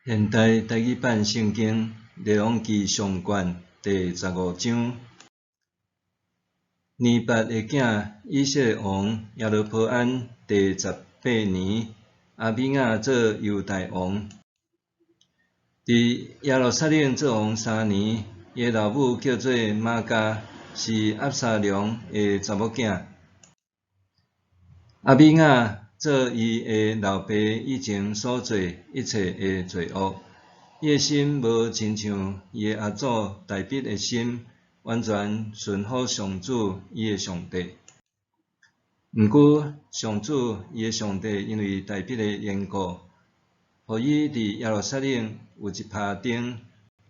現代台語版聖經列王紀上卷第十五章，尼八的囝以色列王耶羅波安第十八年，亞比雅做猶大王。佇耶路撒冷做王三年，伊的老母叫做瑪迦，是押沙龍的查某囝。亞比雅做伊的老爸以前所做一切的罪惡，伊的心無親像伊的阿祖大衛的心，完全順服上主伊的上帝。毋過上主伊的上帝因為大衛的緣故，予伊佇耶路撒冷有一拍燈，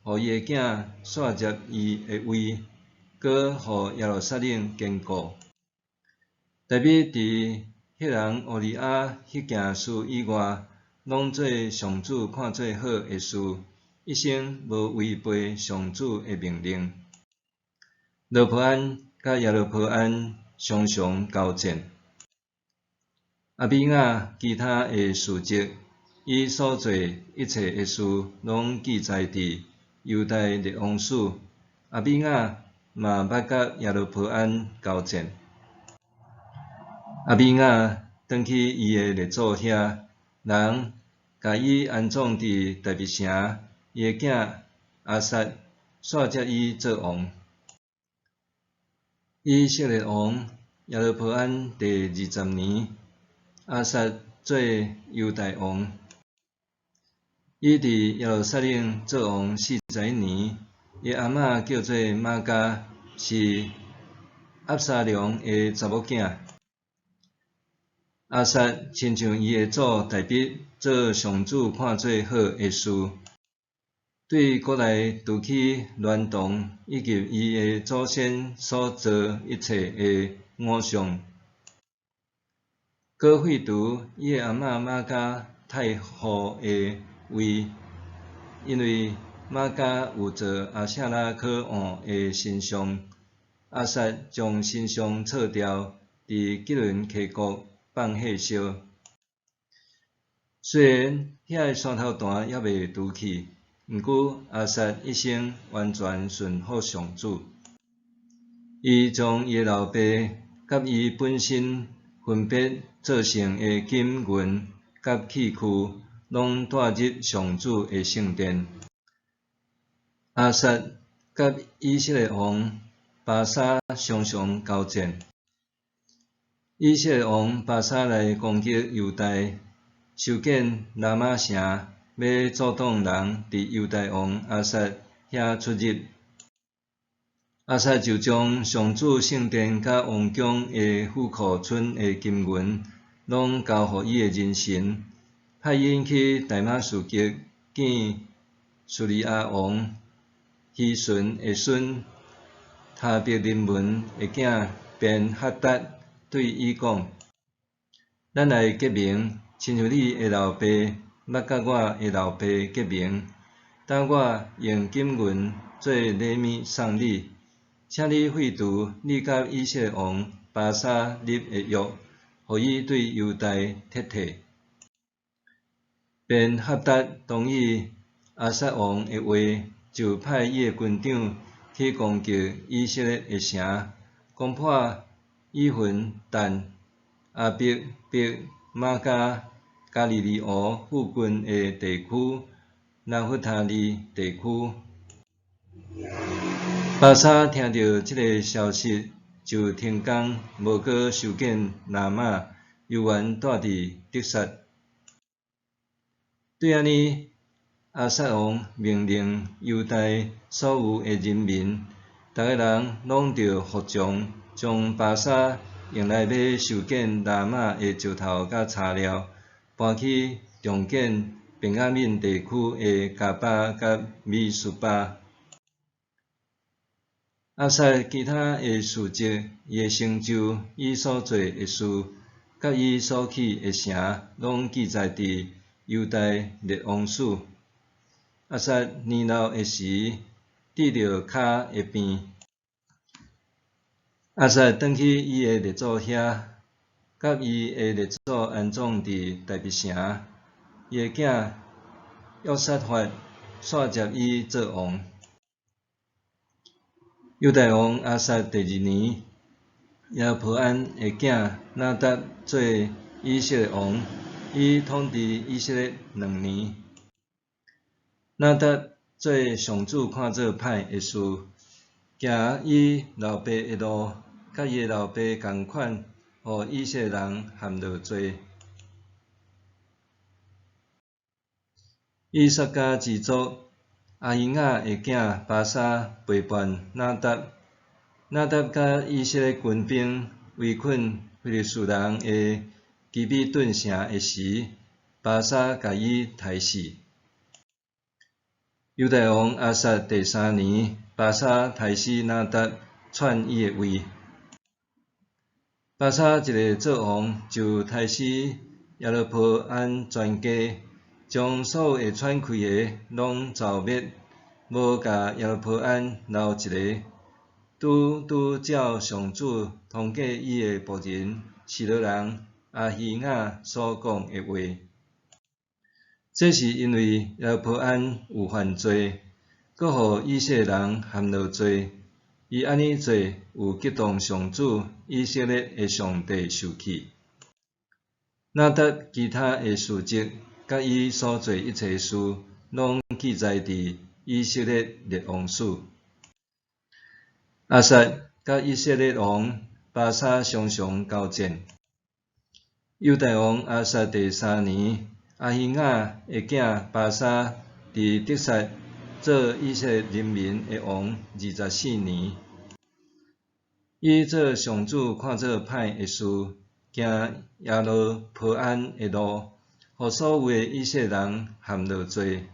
予伊的囝紲接伊的位，閣予耶路撒冷堅固。大衛佇赫人烏利亞彼件事以外，攏做上主看做好的事，一生無違背上主的命令。羅波安佮耶羅波安常常交戰。亞比雅其他的事蹟，伊所做一切的事，攏記載佇猶大列王史。亞比雅嘛捌佮耶羅波安交戰。亞比雅轉去伊的列祖遐，人共伊安葬佇大衛城，伊的囝亞撒紲接伊做王。以色列王耶羅波安第二十年，亞撒做猶大王。伊佇耶路撒冷做王四十一年，伊阿嬤叫做瑪迦，是押沙龍的查某囝。亞撒親像伊的祖大衛做上主看做好的事，對國內除去巒童以及伊的祖先所造一切的偶像，閣廢除伊的阿嬤瑪迦太后的位，因為瑪迦有做亞舍拉可惡的神像，亞撒將神像撤掉，佇基倫溪谷放火燒。雖然遐个山頭壇猶未除去，毋過亞撒一生完全順服上主。伊將伊的老爸佮伊本身分別做聖的金銀佮器具，攏帶入上主的聖殿。亞撒佮以色列王巴沙常常交戰。以色列王巴沙來攻擊猶大，修建拉瑪城，欲阻擋人佇猶大王亞撒遐出入。亞撒就將上主聖殿佮王宮的府庫存的金銀，攏交予伊的人臣，派𪜶去大馬士革見敘利亞王希順的孫塔伯林門的囝便哈達，對伊講：咱來結盟，親像你的老爸捌佮我的老爸結盟。當我用金銀做禮物送你，請你廢除你佮以色列王巴沙立的約，予伊對猶大撤退。便哈達同意亞撒王的話，就派伊的軍長去攻擊以色列的城，攻破以雲、但、亞伯別瑪迦、加利利湖附近的地區、拿弗他利地區。巴沙聽著這个消息，就停工，無閣修建拉瑪，猶原蹛佇得撒。對按呢，亞撒王命令猶大所有的人民，逐个人攏著服從，將巴沙用來欲修建拉瑪的石頭佮柴料，搬去重建便雅憫地區的迦巴佮米斯巴。亞撒其他的事蹟，伊的成就，伊所做的事，佮伊所起的城，攏記載佇猶大列王史。亞撒年老的時，得著跤的病。亞撒轉去伊的列祖遐，佮伊的列祖安葬佇大衛城。伊的囝約沙法煞接伊做王。猶大王亞撒第二年，耶羅波安的囝拿答做以色列王，伊統治以色列2年。拿答做上主看做歹的事，行伊老爸的路，佮伊的老爸仝款，予以色列人陷落罪。以薩迦支族亞希雅的囝巴沙背叛拿答，拿答佮以色列軍兵圍困非利士人的基比頓城的時，巴沙共伊刣死。猶大王亞撒第三年，巴沙刣死拿答，篡伊的位。巴沙一个做王，就刣死耶羅波安全家，將所有會喘氣的攏誅滅，無共耶羅波安留一个。拄拄照上主通過伊的僕人示羅人亞希雅所講的話。這是因為耶羅波安有犯罪，閣予以色列人陷落罪。伊按呢做，有激動上主以色列的上帝受氣。拿答其他的事蹟，佮伊所做一切事，攏記載佇以色列列王史。亞撒佮以色列王巴沙常常交戰。猶大王亞撒第三年，亞希雅的囝巴沙佇得撒做以色列人民的王24年。伊做上主看做歹的事，行耶羅波安的路，予所有的以色列人陷落罪。